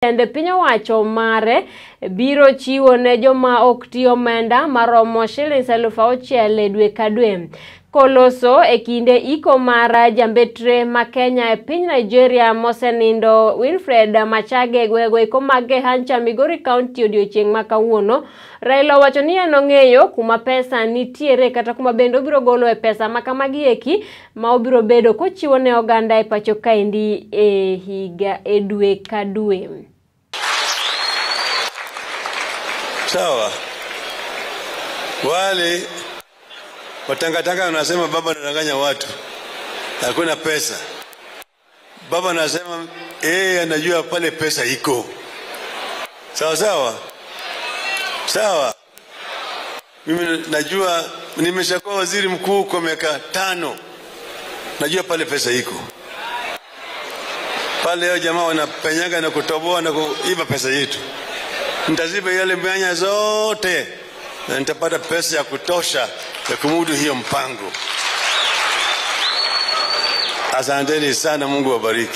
Jatend piny owacho mare biro chiwo ne joma ok ti omenda maromo shilings 6,000 e dwe ka dwe. Koloso e kinde iko mar jambetre ma Kenya e piny Nigeria mosenindo Winfred Machage gwego eko mag Kehancha Migori County odiochieng' ma kawuono, Raila owacho ni en ong'eyo kuma pesa nitiere kata kuma bende obiro golo e pesa ma kamagi eki ma obiro bedo kochiwo ne oganda e pacho kaendi e higa e dwe ka dwe. Sawa. Wale watangatanga wanasema baba anadanganya watu, hakuna pesa. Baba anasema yeye anajua pale pesa iko. Sawa sawa? Sawa. Mimi najua, nimeshakuwa waziri mkuu kwa miaka 5. Najua pale pesa iko. Pale hao jamaa wanapenyaga na kutoboa na kuiba pesa yetu. Nitaziba yale mianya zote na nitapata pesa ya kutosha ya kumudu hiyo mpango. Asanteni sana, Mungu awabariki.